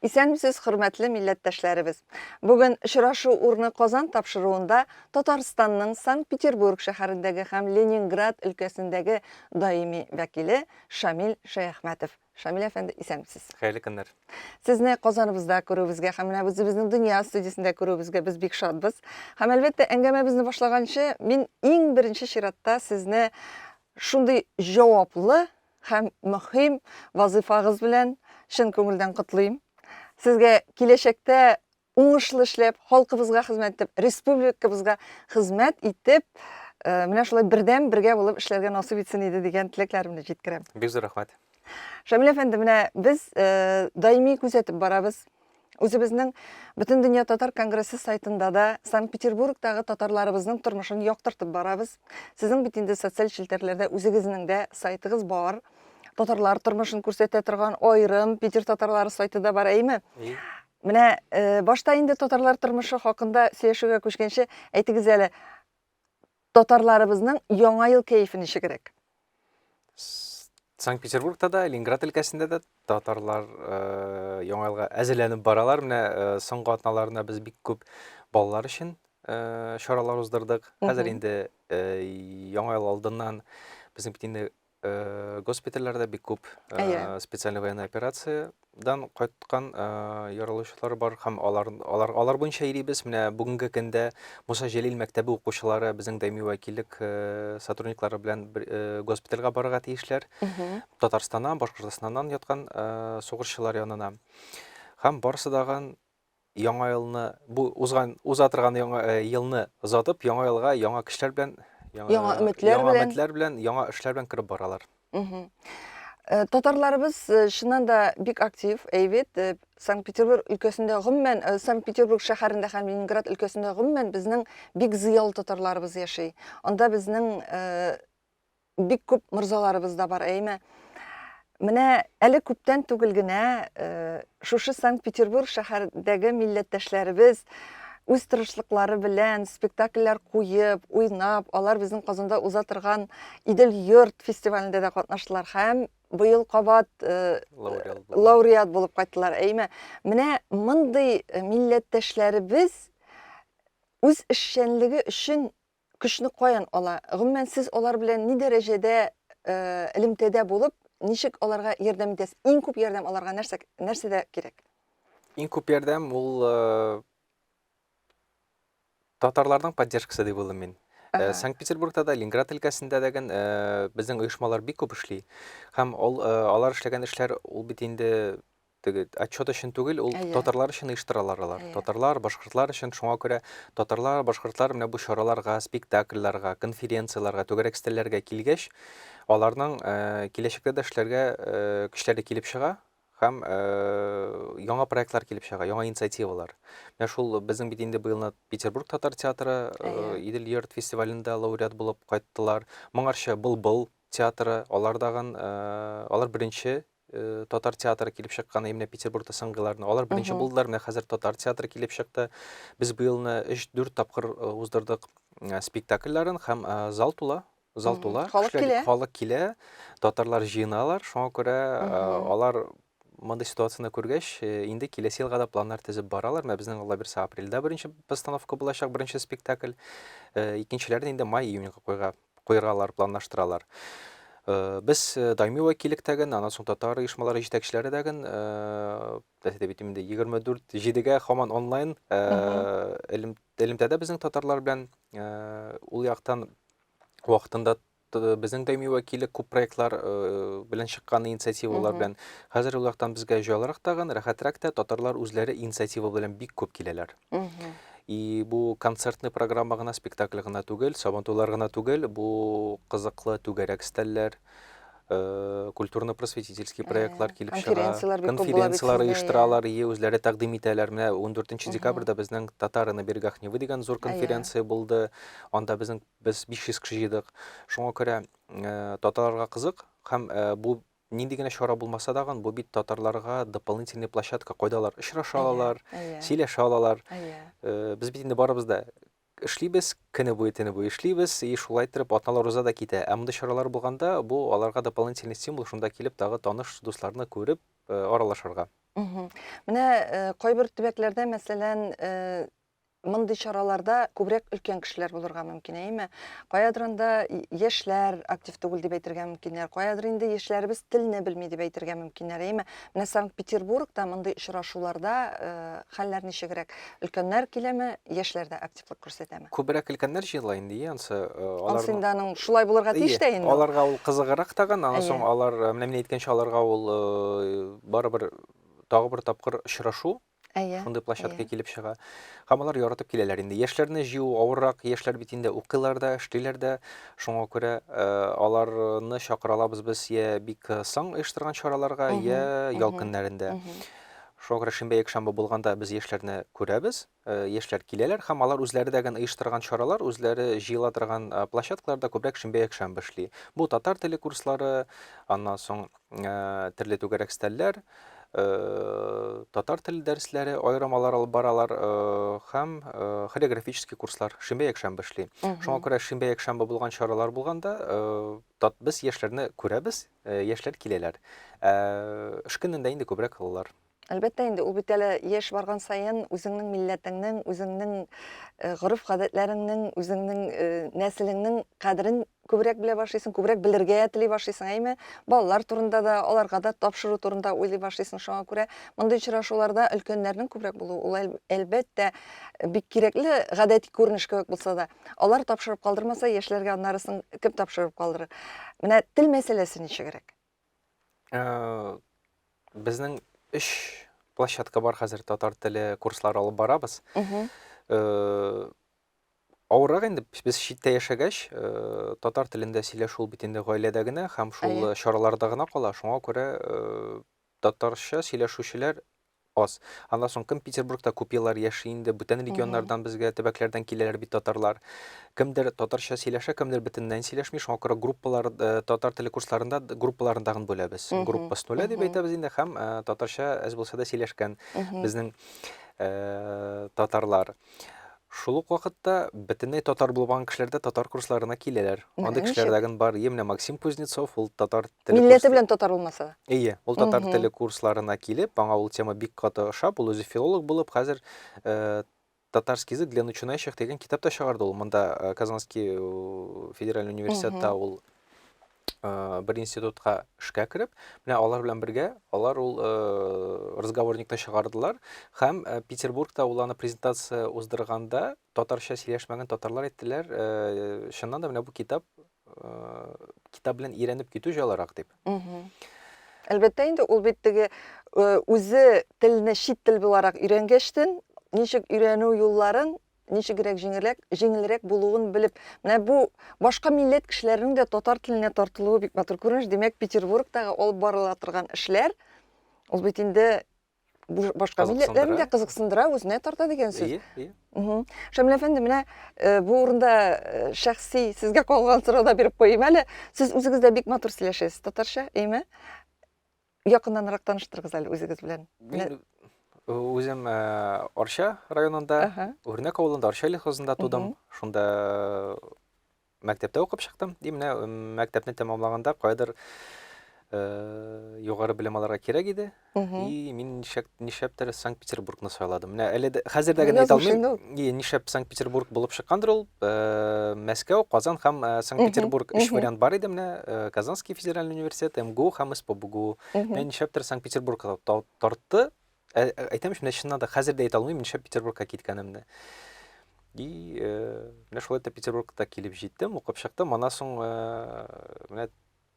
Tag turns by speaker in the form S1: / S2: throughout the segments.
S1: Исәнмесез, хөрмәтле милләттәшләребез! Бүген Очрашу урыны Казан тапшыруында Татарстанның Санкт-Петербург шәһәрендәге һәм Ленинград өлкәсендәге даими вәкиле Шамил Шәяхмәтов. Шамил әфәнде, исәнмесез!
S2: Хәерле көннәр!
S1: Сезне Казаныбызда күрүебезгә һәм менә үзебезнең Дөнья студиясендә күрүебезгә без бик шатбыз. Һәм, әлбәттә, әңгәмәбезне башлаганчы, мин иң беренче чиратта сезне шундый җаваплы һәм мөһим вазыйфагыз белән чын күңелдән котлыйм. Сезгә киләчәктә уңышлы эшләп, халкыбызга хезмәт итеп, республикабызга хезмәт итеп, э, менә шулай бердәм бергә булып эшләргә насыйп итсен иде дигән теләкләремне җиткерәм.
S2: Бик зур рәхмәт.
S1: Шамил әфәнде, менә без э, даими күзәтеп барабыз. Үзебезнең Бөтендөнья татар конгрессы сайтында да Санкт-Петербургтагы татарларыбызның тормышын яктыртып барабыз. Сезнең бит инде социаль челтәрләрдә үзегезнең дә сайтыгыз бар. Татарлар тормышын күрсәтә торган аерым Питер татарлары сайты да бар, әйеме? Менә э, башта инде татарлар тормышы хакында сөйләшүгә күчкәнче, әйтегез әле, татарларыбызның Яңа ел кәефе ничегрәк?
S2: Санкт-Петербургта да, Ленинград өлкәсендә дә татарлар э, Яңа елга әзерләнеп баралар. Менә э, соңгы атналарында без бик күп балалар өчен э, чаралар уздырдык. Хәзер инде Яңа ел алдыннан безнең бит инде госпитальләрдә бик күп специальная военная операциядан кайткан яралучылар бар һәм алар, алар, алар буенча йөрибез. Менә бүгенге көндә Муса Җәлил мәктәбе укучылары безнең даими вәкиллек сотрудниклары белән госпитальгә барырга тиешләр. Татарстаннан, Башкортостаннан яткан сугышчылар янына. Һәм барысы дагын яңа елны бу узган уза торган яңа э, елны озатып, яңа елга яңа көчләр белән,
S1: яңа, яңа өметләр
S2: яңа белән, өметләр белән, яңа эшләр белән кереп баралар.
S1: Э, татарларыбыз э, чыннан да бик актив, әйбәт. Санкт-Петербург өлкәсендә гомумән, Санкт-Петербург шәһәрендә һәм Ленинград өлкәсендә гомумән безнең бик зыялы татарларыбыз яши. Анда безнең бик күп морзаларыбыз да бар, әйме? Менә әле күптән түгел генә э, шушы Санкт-Петербург шәһәрдәге милләттәшләребез үз тырышлыклары белән спектакльләр куеп, уйнап, алар безнең Казанда уза торган Идел йорт фестивалендә дә катнаштылар һәм быел кабат э, лауреат булып кайттылар. Әйме? Менә мондый э, милләттәшләребез үз эшчәнлеге өчен көчне каян ала? Гомумән, сез алар белән ни дәрәҗәдә э, элемтәдә булып, ничек аларга ярдәм итәсез? Иң күп ярдәм аларга нәрсә нәрсәдә кирәк?
S2: Иң күп ярдәм ул э, татарларның поддержкасы дип уйлыйм мин. Э, Санкт-Петербургта да, Ленинград өлкәсендә дә безнең оешмалар бик күп эшли. Һәм ул, алар эшләгән эшләр ул бит инде теге отчет өчен түгел, ул Әйе. татарлар өчен оештыралар алар. Әйе. Татарлар, башкортлар өчен, шуңа күрә татарлар, башкортлар менә бу чараларга, спектакльләргә, конференцияләргә, түгәрәк өстәлләргә килгәч, аларның э, киләчәктә дә эшләргә э, көчләре килеп чыга һәм э, яңа проектлар килеп чыга, яңа инициативалар. Менә шул безнең бит инде быелны Петербург татар театры э, Идел йорт фестивалендә лауреат булып кайттылар. Моңарчы Былбыл театры, алар дагын, э, алар беренче Э, татар театры килеп чыккан менә Петербургта соңгыларны. Алар беренче булдылар, менә хәзер татар театры килеп чыкты. Без быелны 3-4 тапкыр э, уздырдык э, спектакльләрен һәм зал тула. Зал тула.
S1: Халык килә.
S2: Халык килә, татарлар җыеналар. Шуңа күрә алар мондый ситуацияне күргәч, инде киләсе елга да планнар төзеп баралар. Менә безнең Алла бирсә апрельдә беренче постановка булачак, беренче спектакль. Икенчеләрен инде май-июньгә куйга куярга алар планлаштыралар. Э, без э, даими вәкиллектәген, аннан соң татар оешмалары җитәкчеләре дәген, э, бит инде 24 җидегә һаман онлайн элемтәдә безнең татарлар белән ул яктан вакытында безнең даими вәкиллек күп проектлар белән чыккан инициативалар белән. Хәзер ул яктан безгә җайлырак тагын, рәхәтрәк тә, татарлар үзләре инициатива белән бик күп киләләр. И бу концертный программа гына, спектакль гына түгел, сабантуйлар гына түгел, бу кызыклы түгәрәк өстәлләр, э, культурно-просветительский проектлар килеп чыга.
S1: Конференцияләр
S2: оештыралар, и үзләре тәкъдим итәләр. Менә 14 декабрьдә безнең Татары на берегах Невы дигән зур конференция булды. Анда безнең без 500 кеше җыйдык. Шуңа күрә э, татарларга кызык һәм э, бу Нинди генә чара булмаса дагын, бу бит татарларга дополнительный площадка, кайда алар очраша алалар, сөйләшә алалар. Э, без бит инде барыбыз да эшлибез, көне буе, төне буе эшлибез, и шулай иттереп атналар уза да китә. Ә мондый чаралар булганда, бу аларга дополнительный стимул, шунда килеп тагы таныш дусларны күреп, э, аралашырга.
S1: Менә кайбер төбәкләрдә, мәсәлән, мондый чараларда күбрәк өлкән кешеләр булырга мөмкин, әйеме? Каядыр анда яшьләр актив түгел дип әйтергә мөмкиннәр, каядыр инде яшьләребез телне белми дип әйтергә мөмкиннәр, әйеме? Менә Санкт-Петербургта мондый очрашуларда хәлләр ничегрәк? Өлкәннәр киләме, яшьләр дә активлык күрсәтәме?
S2: Күбрәк өлкәннәр җыела инде, ие, ансы.
S1: Ансы инде аның шулай булырга тиеш тә инде.
S2: Аларга ул кызыграк тагын, аннан соң алар, менә мин әйткәнчә, аларга ул барыбер тагы бер тапкыр очрашу,
S1: Әйе.
S2: Шундый площадка килеп чыга. Һәм алар яратып киләләр инде. Яшьләрне җыю авыррак, яшьләр бит инде укыйлар да, эшлиләр дә. Шуңа күрә аларны чакыра алабыз без я бик соң оештырган чараларга, я ял көннәрендә. Шуңа күрә шимбә, якшәмбе булганда без яшьләрне күрәбез, яшьләр киләләр һәм алар үзләре дә генә оештырган чаралар, үзләре җыела торган площадкаларда күбрәк шимбә, якшәмбе эшли. Бу татар теле курслары, аннан соң төрле түгәрәк стәлләр, татар теле дәресләре аерым алар алып баралар һәм хореографический курслар шимбә якшәмбе эшли. Шуңа күрә шимбә якшәмбе булган чаралар булганда без яшьләрне күрәбез, яшьләр киләләр. Эш көнендә инде күбрәк алалар.
S1: Әлбәттә инде, ул бит әле яшь барган саен үзеңнең милләтеңнең, үзеңнең гореф-гадәтләреңнең, үзеңнең нәселеңнең кадерен күбрәк белә башлыйсың, күбрәк белергә тели башлыйсың, әйме? Балалар турында да, аларга да тапшыру турында уйлый башлыйсың. Шуңа күрә мондый очрашуларда өлкәннәрнең күбрәк булуы, ул әлбәттә бик кирәкле гадәти күренеш кебек булса да, алар тапшырып калдырмаса, яшьләргә аннарысын кем тапшырып калдырыр? Менә тел мәсьәләсе ничегрәк?
S2: Безнең өч площадка бар хәзер татар теле курслары алып барабыз. Авыррак инде без читтә яшәгәч, татар телендә сөйләшү ул бит инде гаиләдә генә һәм шул чараларда гына кала. Шуңа күрә татарча сөйләшүчеләр аз. Аннан соң кем Петербургта күп еллар яши инде, бүтән регионнардан безгә, төбәкләрдән киләләр бит татарлар. Кемдер татарча сөйләшә, кемдер бөтенләй сөйләшми. Шуңа күрә группалар, татар теле курсларында группаларын тагын бүләбез. Группа с нуля дип әйтәбез инде һәм татарча әз булса да сөйләшкән безнең татарлар. Шул ук вакытта бөтенләй татар булмаган кешеләр дә татар курсларына киләләр. Андый кешеләр дә бар. Е, менә Максим Кузнецов, ул татар
S1: теле Милләте белән татар булмаса
S2: да. Әйе, ул татар теле курсларына килеп, аңа ул тема бик каты ошап, ул үзе филолог булып, хәзер Татарский язык для начинающих дигән китап та чыгарды ул. Монда Казанский федераль университетта ул бер институтка эшкә кереп, менә алар белән бергә алар ул разговорникны чыгардылар һәм Петербургта ул аны презентация уздырганда татарча сөйләшмәгән татарлар әйттеләр, чыннан да менә бу китап китап белән өйрәнеп китү җайлырак дип.
S1: Әлбәттә инде ул бит теге үзе телне чит тел буларак өйрәнгәчтен, ничек өйрәнү юлларын ничегрәк җиңелрәк, җиңелрәк булуын белеп, менә бу башка милләт кешеләренең дә татар теленә тартылуы бик матур күренеш. Димәк, Петербургтагы алып барыла торган эшләр, ул бит инде башка милләтләрне дә кызыксындыра, үзенә тарта дигән сүз.
S2: Ие, ие.
S1: Шамил әфәнде, менә бу урында шәхси сезгә калган сорау да биреп куйыйм әле. Сез үзегез дә бик матур сөйләшәсез татарча, әйеме? Якыннанрак таныштырыгыз әле үзегез белән.
S2: Мин үзем Арча районында, Үрнәк авылында, Арча лесхозында тудым. Шунда мәктәптә укып чыктым. И менә мәктәпне тәмамлаганда каядыр югары белем алырга кирәк иде. И мин нишләптер Санкт-Петербургны сайладым. Менә әле дә, хәзер дә генә әйтә алмыйм. И нишләп Санкт-Петербург булып чыккандыр ул. Мәскәү, Казан һәм Санкт-Петербург өч вариант бар иде менә. Казанский федеральный университет, МГУ һәм СПбГУ. Менә нишләптер Санкт-Петербургка тартты. Әйтәм ич, менә чыннан да хәзер дә әйтә алмыйм, нишләп Петербургка киткәнемне. И менә шулай итеп Петербургта килеп җиттем, укып чыктым. Аннан соң менә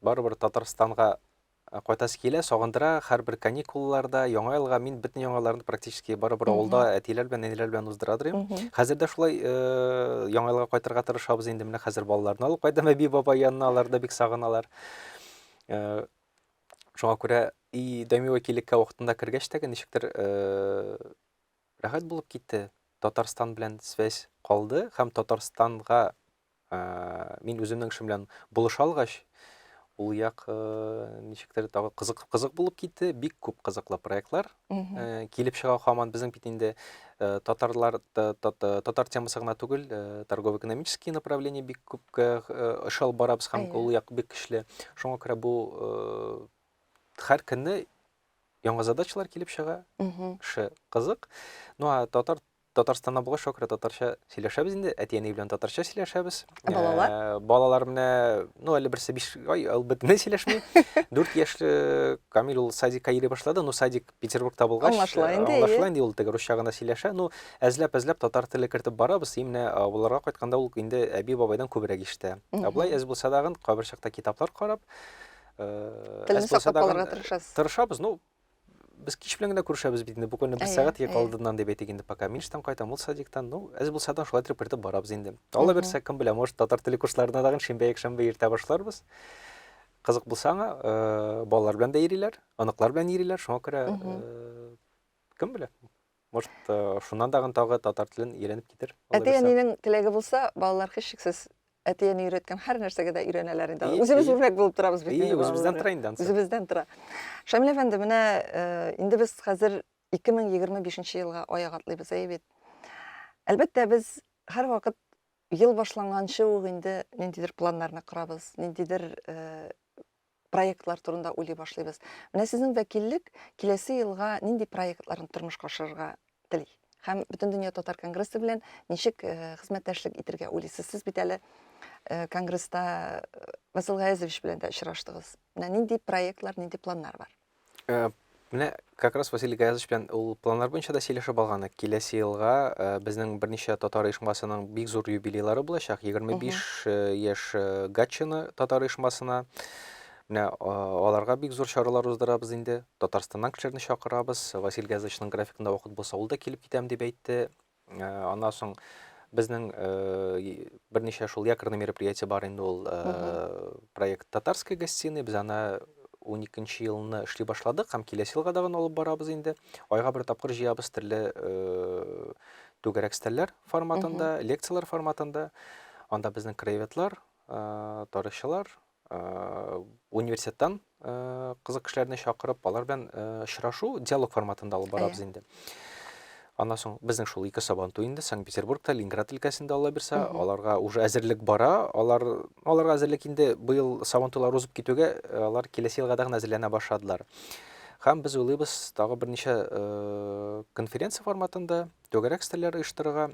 S2: барыбер Татарстанга кайтасы килә, сагындыра. Һәрбер каникулларда, Яңа елга мин бөтен яңа елларны практически барыбер авылда әтиләр белән, әниләр белән уздыра торыйм. Хәзер дә шулай Яңа елга кайтырга тырышабыз инде. Менә хәзер балаларны алып кайтам әби-бабай янына, алар да бик сагыналар. Шуңа күрә и даими вәкиллеккә вакытында кергәч тә ничектер рәхәт булып китте. Татарстан белән связь калды һәм Татарстанга мин үземнең эшем белән булыша алгач, ул як ничектер тагы кызык кызык булып китте. Бик күп кызыклы проектлар килеп чыга һаман. Безнең бит инде татарлар татар темасы гына түгел, торгово-экономический направление бик күп эш алып барабыз һәм ул як бик көчле. Шуңа күрә бу һәр көнне Яңа задачалар килеп чыга. Эше кызык. Ну, а татар Татарстаннан булгач, шуңа күрә татарча сөйләшәбез инде. Әти-әни белән татарча сөйләшәбез.
S1: Ә балалар?
S2: Балалар менә, ну, әле берсе 5 ай, ул бөтенләй сөйләшми. 4 яшьле Камил ул садикка йөри башлады. Ну, садик Петербургта булгач,
S1: аңлашыла инде,
S2: аңлашыла инде, ул теге русча гына сөйләшә. Ну, әзләп-әзләп татар теле кертеп барабыз. И менә авылларга кайтканда ул инде әби-бабайдан күбрәк ишетә. Ә болай әз булса дагын, кайбер чакта китаплар карап,
S1: Телне саклап калырга тырышасыз.
S2: Тырышабыз, ну, без кич белән генә күрешәбез бит инде, буквально бер сәгать йокы алдыннан дип әйтик инде, пока мин эштән кайтам, ул садиктан, ну, әз булса да шулай итеп кертеп барабыз инде. Алла бирсә, кем белә, может, татар теле курсларына тагын шимбә, якшәмбе иртә башларбыз. Кызык булса аңа, балалар белән дә йөриләр, оныклар белән йөриләр, шуңа күрә, кем белә, может, шуннан тагын тагы татар телен өйрәнеп китер.
S1: Әти-әнинең теләге булса, балалар һичшиксез әти-әни өйрәткән һәр нәрсәгә дә өйрәнәләр инде. Үзебез үрнәк булып торабыз бит
S2: инде. Үзебездән тора инде
S1: анысы. Үзебездән тора. Шамил әфәнде, менә инде без хәзер 2025 елга аяк атлыйбыз, әйе бит. Әлбәттә, без һәрвакыт ел башланганчы ук инде ниндидер планнарны корабыз, ниндидер проектлар турында уйлый башлыйбыз. Менә сезнең вәкиллек киләсе елга нинди проектларын тормышка ашырырга тели? Һәм Бөтендөнья татар конгрессы белән ничек э, хезмәттәшлек итергә уйлыйсыз? Сез бит әле э, конгресста э, Васил Гаязович белән дә очраштыгыз. Менә нинди проектлар, нинди планнар бар?
S2: Менә как раз Василий Гаязович белән ул планнар буенча да сөйләшеп алган. Киләсе елга безнең берничә татар оешмасының бик зур юбилейлары булачак. 25 яшь Гатчина татар оешмасына. Менә аларга бик зур чаралар уздырабыз инде. Татарстаннан кешеләрне чакырабыз. Василий Гаязовичның графигында вакыт булса, ул да килеп китәм дип әйтте. Аннан соң безнең берничә шул якорный мероприятие бар инде ул проект Татарской гостиной. Без аны 12 елны эшли башладык һәм киләсе елга тагын алып барабыз инде. Айга бер тапкыр җыябыз төрле түгәрәк өстәлләр форматында, лекцияләр форматында. Анда безнең краеведлар, тарихчылар, университеттан кызык кешеләрне чакырып, алар белән очрашу, диалог форматында алып барабыз инде. Аннан соң безнең шул ике Сабантуй инде Санкт-Петербургта, Ленинград өлкәсендә Алла бирсә, аларга уже әзерлек бара. Алар аларга әзерлек инде быел Сабантуйлар узып китүгә, алар киләсе елга да гына әзерләнә башладылар. Һәм без уйлыйбыз тагы берничә конференция форматында түгәрәк өстәлләр оештырырга.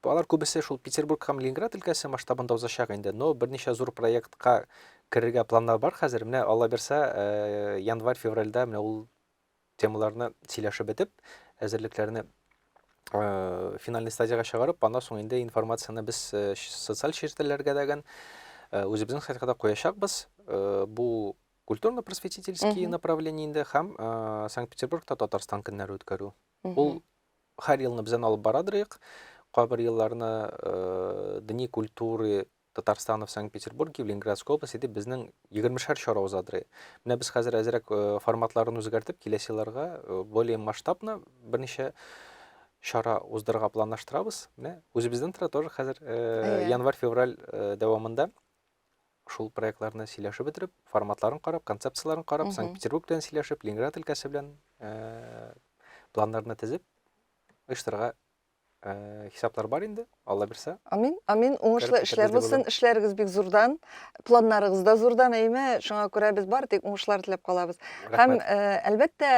S2: Алар күбесе шул Петербург һәм Ленинград өлкәсе масштабында узачак инде, но берничә зур проектка керергә планнар бар хәзер. Менә Алла бирсә, э, январь-февральдә менә ул темаларны сөйләшеп бетеп, әзерлекләрне э, финальный стадиягә чыгарып, аннан соң инде информацияне без э, социаль челтәрләргә дәген үзебезнең сайтка да куячакбыз. Бу культурно-просветительский направление инде һәм Санкт-Петербургта Татарстан көннәре үткәрү. Ул Һәр елны бездән алып барадырыйк. Кайбер елларны Дни культуры Татарстана в Санкт-Петербурге, в Ленинградской области дип безнең егермешәр чара узадырый. Менә без хәзер әзрәк форматларын үзгәртеп, киләсе елларга более масштабно берничә чара уздырырга планлаштырабыз. Менә үзебездән тора тоже хәзер январь-февраль дәвамында шул проектларны сөйләшеп бетереп, форматларын карап, концепцияләрен карап, Санкт-Петербург белән сөйләшеп, Ленинград өлкәсе белән планнарны төзеп, оештырырга хисаплар бар инде, Алла бирсә.
S1: Амин, амин. Уңышлы эшләр булсын, эшләрегез бик зурдан, планнарыгыз да зурдан, әйме? Шуңа күрә без бары тик уңышлар теләп калабыз. Һәм, әлбәттә,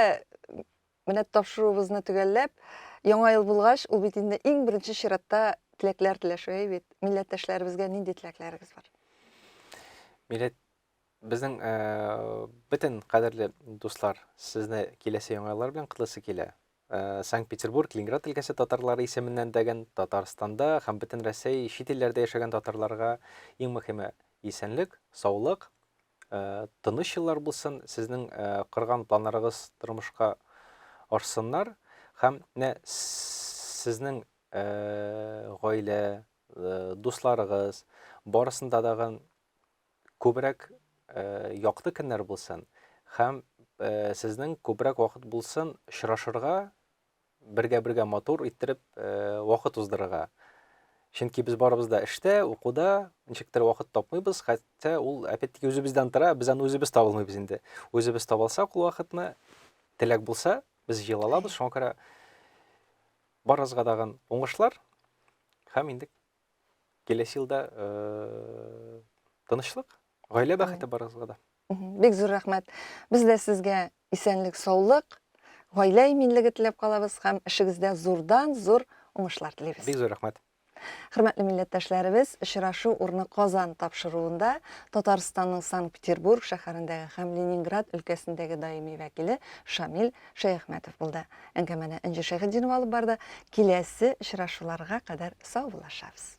S1: менә тапшыруыбызны төгәлләп, Яңа ел булгач, ул бит инде иң беренче чиратта теләкләр теләшү, әй бит. Милләттәшләребезгә нинди теләкләрегез бар?
S2: Милләт безнең бөтен кадерле дуслар, сезне киләсе яңа еллар белән котлыйсы килә. Санкт-Петербург, Ленинград өлкәсе татарлары исеменнән дәген Татарстанда һәм бөтен Рәсәй, чит илләрдә яшәгән татарларга иң мөһиме исәнлек, саулык, тыныч еллар булсын, сезнең корган планнарыгыз тормышка ашсыннар һәм менә сезнең гаилә, дусларыгыз барысында дагы күбрәк якты көннәр булсын һәм сезнең күбрәк вакыт булсын очрашырга, бергә-бергә матур иттереп вакыт уздырырга. Чөнки без барыбыз да эштә, укуда, ничектер вакыт тапмыйбыз, хәтта ул опять-таки үзебездән тора, без аны үзебез таба алмыйбыз инде. Үзебез таба алсак ул вакытны, теләк булса, без җыела алабыз. Шуңа күрә барыгызга тагын уңышлар һәм инде киләсе елда тынычлык, гаилә бәхете барыгызга да.
S1: Бик зур рәхмәт. Без дә сезгә Исәнлек, саулык, гаилә иминлеге теләп калабыз һәм эшегездә зурдан-зур уңышлар телибез.
S2: Бик зур рәхмәт.
S1: Хөрмәтле милләттәшләребез, очрашу урыны Казан тапшыруында Татарстанның Санкт-Петербург шәһәрендәге һәм Ленинград өлкәсендәге даими вәкиле Шамил Шәяхмәтов булды. Әңгәмәне Энҗе Шәйхетдинова алып барды. Киләсе очрашуларга кадәр саубуллашабыз.